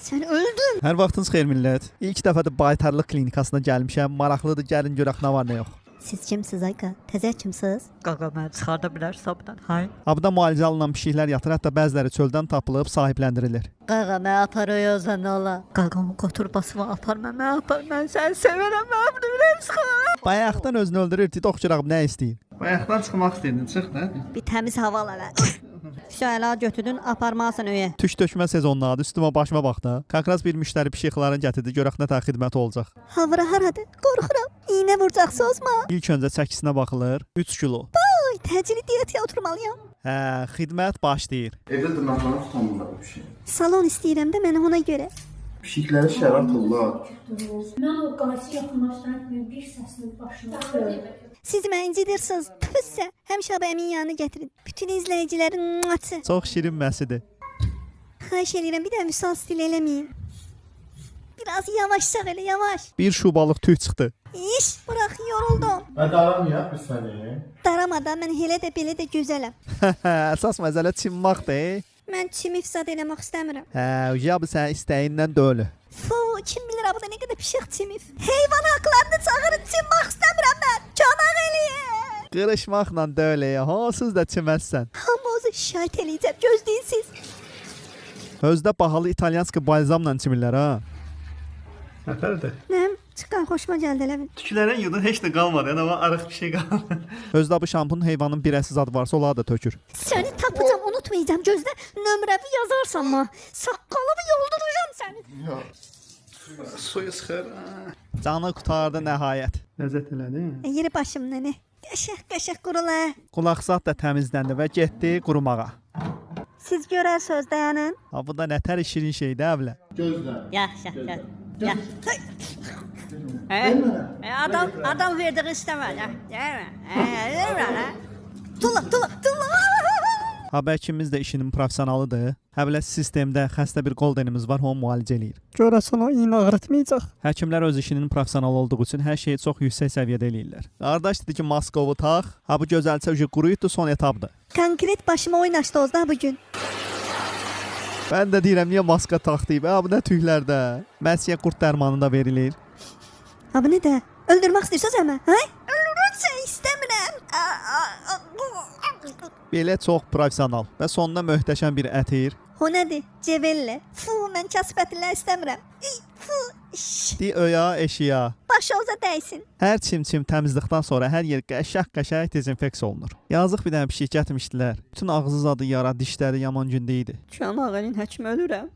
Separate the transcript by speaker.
Speaker 1: Sən öldün.
Speaker 2: Hər vaxtınız xeyir millət. İlk dəfədir baytarlıq klinikasına gəlmişəm. Maraqlıdır, gəlin görək nə var, nə yox.
Speaker 1: Siz kimsiniz ayqa? Təzə kimsiniz?
Speaker 3: Qaqa məni çıxarda bilərsən buradan? Hay.
Speaker 2: Ha burada müalicə alınan pişiklər yatır, hətta bəziləri çöldən tapılıb sahibləndirilir.
Speaker 1: Qaqa mən aparıyorsan ola.
Speaker 3: Qaqa onu qotur basıma apar mən, mən apar. Mən səni sevirəm, mən bunu bilirəm çıxar.
Speaker 2: Bayaqdan özünü öldürür, TikTok çırağım nə istəyir?
Speaker 4: Bayaqdan çıxmaq istəyirdin, çıx da.
Speaker 1: Bir təmiz hava al hələ. Şəhla götürdün aparmasan öyə.
Speaker 2: Tük tökmə sezonundadır, üstümə başıma bax da. Kakraz bir müştəri pişiklərini gətirdi, görək nə tər xidməti olacaq.
Speaker 1: Havra haradır? Qorxuram. İynə vuracaq sozma.
Speaker 2: İlk öncə çəkisinə baxılır, 3 kilo.
Speaker 1: Ay, təcili diyetaya oturmalıyam.
Speaker 2: Hə, xidmət başlayır.
Speaker 4: Evdə dırnaqlarını tutamırlar bu pişik.
Speaker 1: Salon istəyirəm də mənə ona görə.
Speaker 4: Pişiklərə şərat olurlar.
Speaker 5: Mən o qaysı yaxınlaşdıran kimi bir səsini başına qoydu.
Speaker 1: Siz məni incidirsiniz. Tüssə. Həmişə bu əmin yanına gətirin. Bütün izləyicilərin muatı.
Speaker 2: Çox şirin məsidir.
Speaker 1: Xahiş eləyirəm bir də vüsal stil eləməyin. Biraz yavaşsaq elə yavaş.
Speaker 2: Bir şubalıq tük çıxdı.
Speaker 1: İş, bırax yoruldum.
Speaker 4: Mən daramayaq bir saniyə.
Speaker 1: Daramadan mən elə də belə də gözələm.
Speaker 2: Əsas məsələ çinmaqdır.
Speaker 1: Mən çimi ifsad eləmək istəmirəm.
Speaker 2: Hə, ya bu sənin istəyindən deyil.
Speaker 1: Fu, kim bilir burada nə qədər pişik çimif. Heyvan haqlarını çağırın, çimmək istəmirəm mən. Kömək eləyin.
Speaker 2: Qırışmaqla deyil, onsuz da çiməzsən.
Speaker 1: Hamınızı şikayət eləyəcəm, gözləyin siz.
Speaker 2: Özdə bahalı italyanski balzamla çimirlər ha.
Speaker 4: Nətərdir?
Speaker 1: Nəm, çıxan xoşuma gəldi elə bil.
Speaker 4: Tüklərin yudun heç nə qalmadı, yəni amma arıq bir şey qalmadı.
Speaker 2: Özdə bu şampunun heyvanın birəsi zad varsa onları da tökür.
Speaker 1: Səni tapacam, unutmayacağam. Gözlə, nömrəvi yazarsan mı? Saqqalımı yolduracağam səni.
Speaker 4: Suyu sıxır.
Speaker 2: Canı qurtardı nəhayət.
Speaker 4: Ləzzət elədi.
Speaker 1: Yeri başım nənə. Qəşəng qəşəng qurula.
Speaker 2: Qulaqzad da təmizləndi və getdi qurumağa.
Speaker 1: Siz görərsiniz dayanın.
Speaker 2: Ha bu da nətər şirin şeydir əvlə.
Speaker 4: Gözlə.
Speaker 6: Yaxşı, yaxşı. Yaxşı. Adam adam verdiği istemez. Ha?
Speaker 1: Tulla, tulla, tulla.
Speaker 2: Ha bəkimiz də işinin professionalıdır. Həvlə sistemdə xəstə bir goldenimiz var, onu müalicə eləyir.
Speaker 3: Görəsən o iynə ağrıtmayacaq.
Speaker 2: Həkimlər öz işinin professionalı olduğu üçün hər şeyi çox yüksək səviyyədə eləyirlər. Qardaş dedi ki, maskovu tax. Ha bu gözəlçə ucu quruyubdu, son etapdır.
Speaker 1: Konkret başıma oynaşdı Ozda bugün.
Speaker 2: Mən də deyirəm niyə maska taxdıyıb? Ha bu nə tüklərdə? Məsiyə qurd dərmanı da verilir.
Speaker 1: Ha bu nə də? Öldürmək istəyirsiniz həmə? Hə? Öldürürsə istəmirəm.
Speaker 2: Belə çox professional və sonda möhtəşəm bir ətir.
Speaker 1: O nədir? Cevelle. Fu, mən kasıb ətirlər istəmirəm. İy, Fu, şş,
Speaker 2: Di öya eşiya.
Speaker 1: başı oza dəysin.
Speaker 2: Hər çim-çim təmizlikdən sonra hər yer qəşəng-qəşəng dezinfeksiya olunur. Yazıq bir dənə pişik gətirmişdilər. Bütün ağzı zadı yara, dişləri yaman gündə idi.
Speaker 6: Kömək elin həkim ölürəm.